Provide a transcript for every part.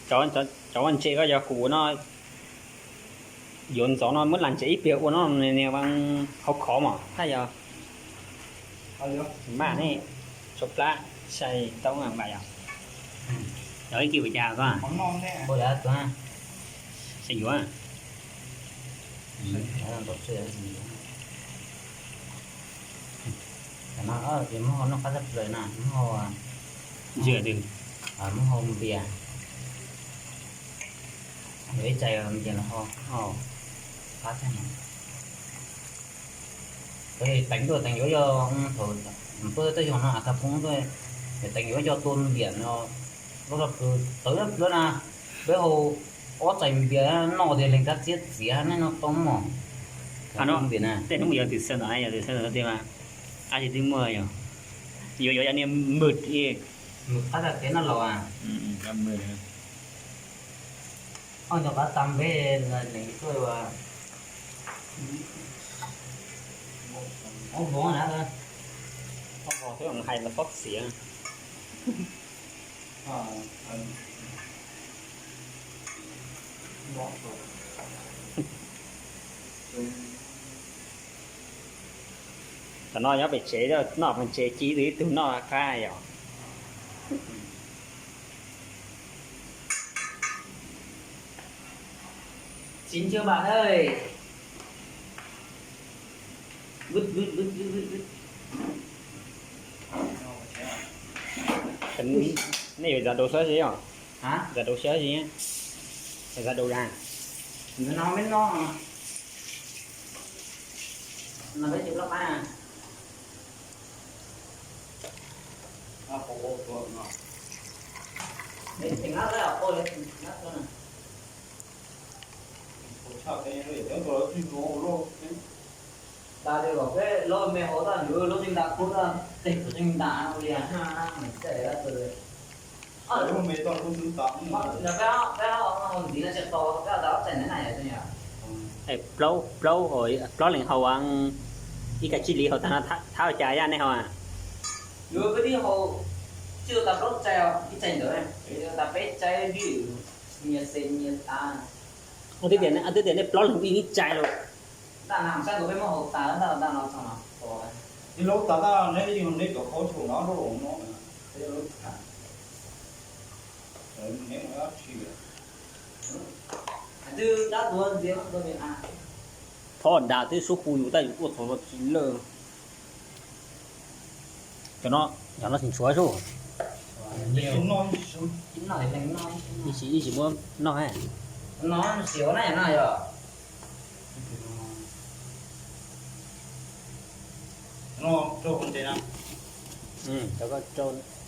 Cov ntses koj yog kuv ua no, yuav ntxov no muab lam ntses ib pliag ua no niag hauv khov mos haj yog. Maj ne, tshuav plab sai tau mam yog. Yog ib kis ua cas koj? Sai yuav. Muab hau noj qab tshaj plaws na, muab hau, muab hau npias, yuav ib txais npias los hau, qab tshaj no. Teev tuaj teev yuav yog thaum tuaj tej xyoo no a kab poob tuaj, teev yuav coj tua npias no, lub raj plwv tawv plwv na, peb hau ob txais npias noj tias lees kab txiab txiav nej no tau mos. Npias na, tej hnub yog twm xaw ntawm, yog twm xaw ntawm tias mas, ab tsis twb muaj yog, yuav yuav yog niag mwm ib, mwm qab tag kev noj laus a. Ob cov qab tag npeb lees tuaj ua, ob vov na, ob vov xwb hais los xob xiav. Tam no nyob pem tsev noj pem tsev ci ib tug noj qab yom. Chín trước bạn ơi. Nej yuav zas daus sab zi os? Zas daus sab zi? Zas daus dag? No meb no. No peb tsis loj qab. Tag li kom peb lub me hauv tag nrho lub zeeg nta kub tag teg kuv zeeg nta li. Peb, peb hau ntxiv no tsis tau peb tas ob txhais ntawd na yom. Plaub, plaub, plaub leeg hau ib ka tsij li hau tag no thab cas yaj nej hau a? Yuav peb tib hau tsis tas plaub txais ib txais ntawd, tas peb txais nyias xes nyias tas. Twb tias nej plaub leeg ib txais lawm. Ntaj no saib nkaus peb muab hau tas ntaj no txog no. Ib lub tas ntaj neb, neb cov qhaub tshua no lub no, neb mus dab tsi? Thov dag twb sub hu yus tab yus tuaj txog tsis lawj. Cov no, cov no tsis tshuav sub. Ib sim, ib sim muab noj. No xiav na yom, no yog.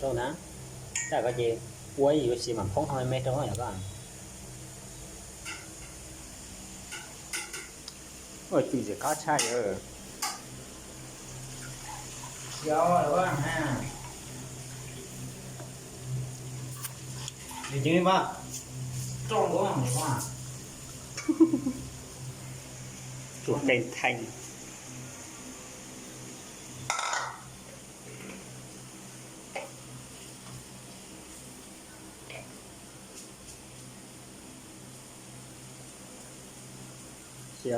Rau na, tab koj ces ua yuav sim mam phoob ho me rau yom koj. Ua tsum zim qab tshaj yom. Tsuas qee theej. Theej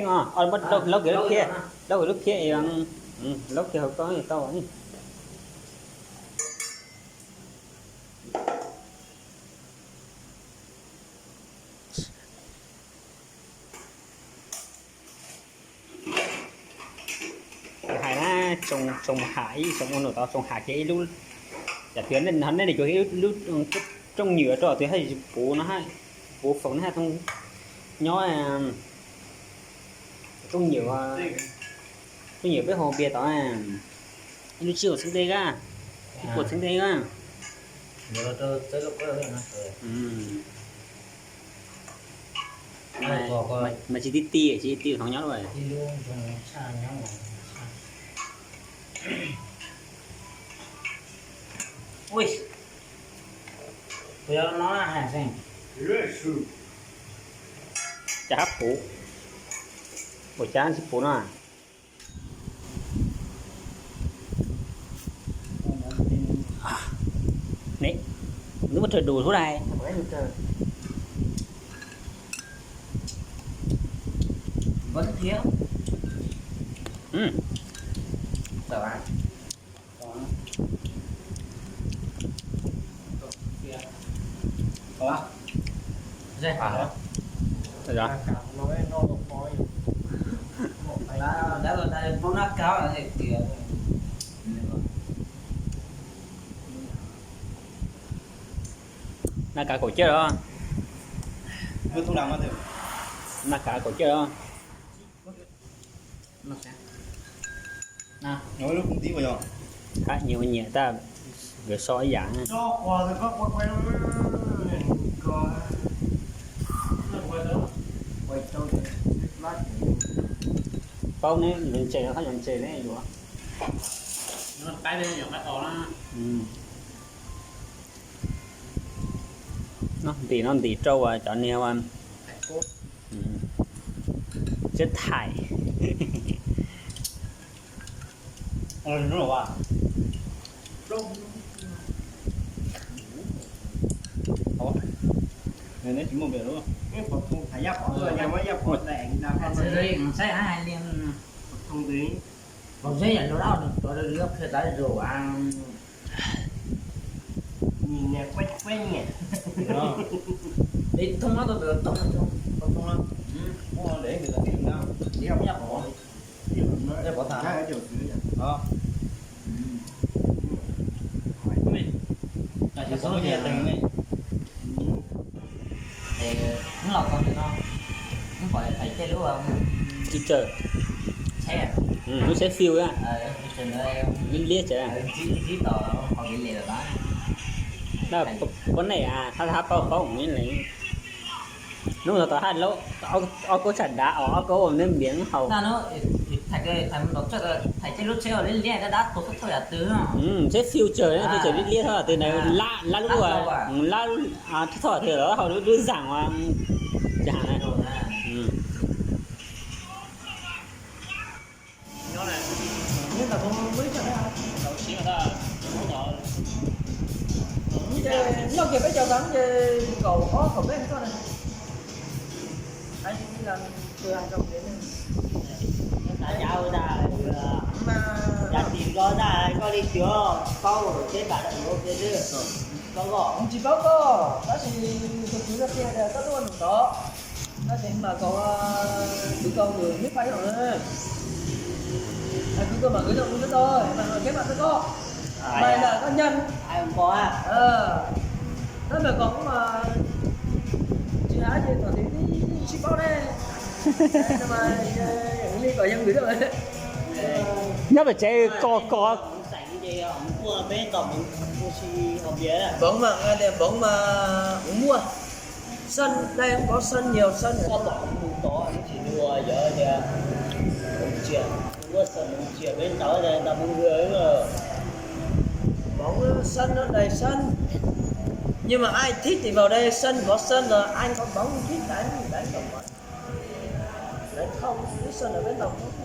os, laub kiag lub phiab, laub kiag lub phiab, laub kiag hauv koj tau. Hais na, tsoom ham ib tsoom ua num tau tsoom ham kiag ib lub, yam twg nej yuav ib lub rooj nywm rau twg haj puv no, puv foom na, nyob rooj nywm, rooj nywm peb haus npias tod, ib lub tsib puas txheeb dej a, ib puas txheeb dej a. Mas tsis tib ti, tsis tib ti hov nyob lawm. Ui, kuv yuav no hais xwb. Cas hab puv. Ua cas tsis pum no? Ne, nws muaj raws dus lub dais. Naj kav kaum cawj os. Naj kav kaum cawj os. Qab nyias ua nyias tab, nkawd so ib yam. Paub neb yuav ntses no, yuav ntses neb yuav. Noj ntim, noj ntim rau cov niag ua, seb thaim. Ub los tau no, ub pom thaiv tej lub tsis tsawg, lub tsheb fiu, lub liab tsev. Poj niam thab thab paub paub mus li. Hnub no tau haj lub ob koob tshaj dav os, ob koob ua neb npiav haus. Tsheb fiu tsawg, fiu tsawg liab liab thoj twg na, lab lub, lab thoj twg los haus lub zaam. Noj kiag peb caug tawm ces kaum ob kaum peb txoj na. Cas ua tas, cas tim nco tas koj li tias paub teb tas lawm ua ke xwb. Paub koj tsis paub koj, tab sis tus kwv no qhia tias koj tuaj nws tod, tab sis mas kaum, kwv kaum nws neb pais yom na. Kwv kaum mas kwv tau kuv tau, mas kev mas tau koj, mas yog koj nyeem. Tab mas kaum mas tsis hais ces thaum twg tib sib paub ne. Li kom yog kwv tau. Nyob pem tsev kos kos. Npoov mas, npoov mas kuv muaj, xab dai kuv kov xab nyuag xab mus tod tsis dua yog tias muaj xab mus tsia peb ntawd ntawd mus hwm. Npoov xab no dai xab, nhưng mà ai thích thì vào đây sân có sân rồi, ai có bóng thích đánh thì đánh ở ngoài. Đánh không, cái sân ở bên lòng không.